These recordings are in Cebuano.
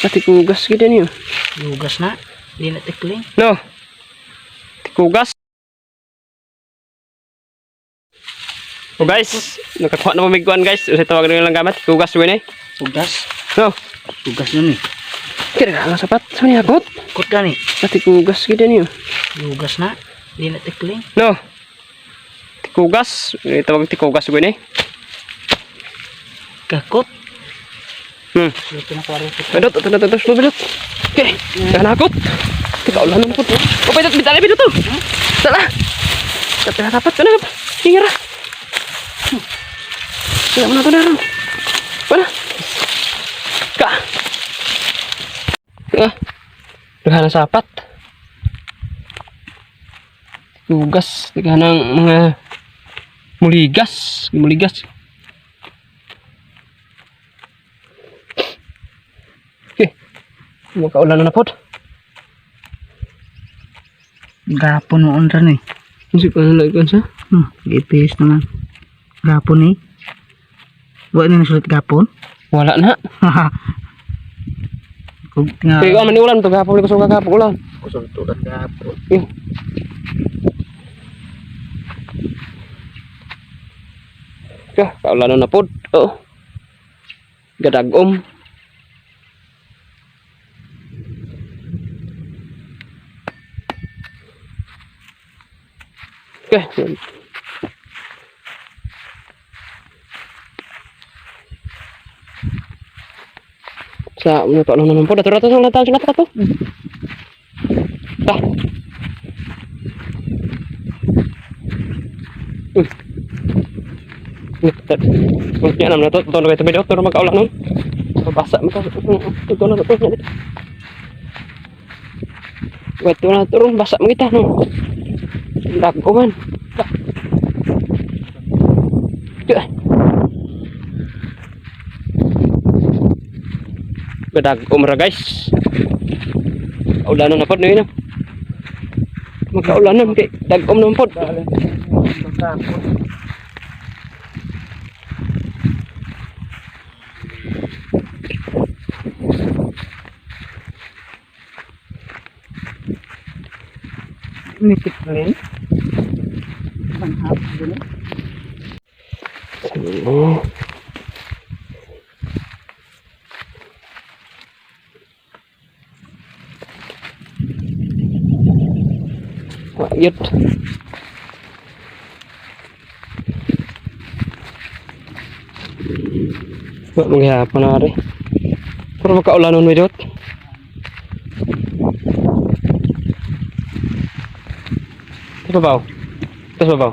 Tikugas gid niyo. Lugas na. Di na tikling. No. Tikugas. Oh guys, nakakuha na mamigkuan guys. Usa tawag na lang gamit. Tikugas win eh. Ugas. No. Ugas na ni. Kira nga sapat. Sa niya kot. Kot gani. Tikugas gid niyo. Lugas na. Di na tikling. No. Tikugas. Tawag tikugas win eh. Kakot. Luto na kwari. Pedot, ito na ito, ito, pedot. Okay, kanakot. Teka, ulan na po. Oh, pedot, bitala, pedot to. Tala. Tala, dapat, kana. Hingira. Kaya mo na ito na ron. Wala. Ka. Ah. Daghan ng sapat. Hugas, daghan ng mga muligas, muligas. Okay. Magkaulan na na pod. Gapon noon rin eh. Kasi ko na lang sa. Ipis naman. Gapon eh. Wala na nasulat gapon. Wala na. Kung nga. Kaya man ulan to gapon ko sa gapon ulan. Kusog tulan gapon. Eh. Ka, kaulan na pod. Oo. Gadagom. Okay. Sa ano pa naman po, dato dato dato dato dato. Ta. Uy. Uy, yan naman to, to na ito, to na magkaulan nun. Mabasa mo ka. Ito na to. Ito na to, basa mo kita no. Dago man. Gadag umra guys. Kaulanan na pod na yun. Magkaulanan kay dagom naman pod. May tikling. Panghapon din eh. Oh. Wah, yut. Wa manghihapon na rin. Pero magkaulanon mo dot. Ito babaw. Ito babaw.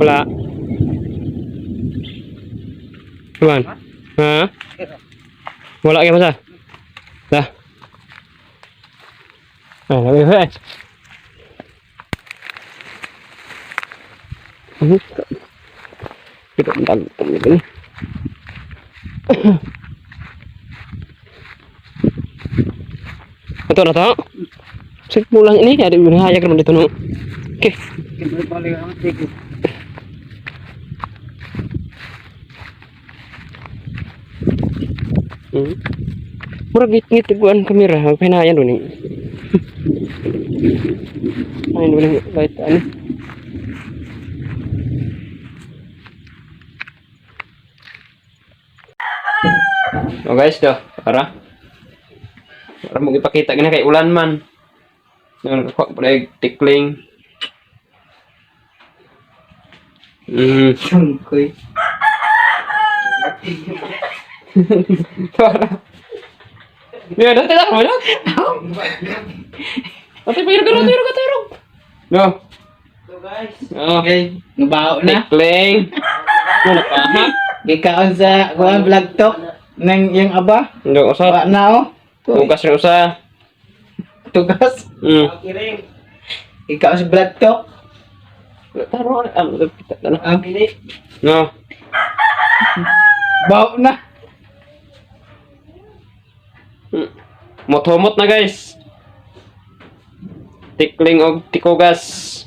Wala. Tuan. Ha? Wala kayo masa? Dah. Ah, lagi eh. Kita bentar ini. Ito na to. Sa pulang ini ada bahaya kan dito no. Oke. Balik ang tikling. Murag ngit-ngit kuan kamera, magpahinayan do ni. Ay, wala light ano. Oh guys, do, para. Para mo ipakita gina kay ulan man. Nang kuha pa tikling. Sungkoy. Para. Ya, dati lang mo na. Ate, pero pero pero pero. No. So guys. Oh. Okay. Nabaho na. Tikling. Ano pa? Ha? Gikaon sa kuan vlog talk nang iyang aba. Hindi usa. Wa na oh. Tugas rin usa. Tugas. Gikaon sa vlog talk. Taro ano kita na. Ang No. baho na. Motomot na guys. Tikling og tikugas.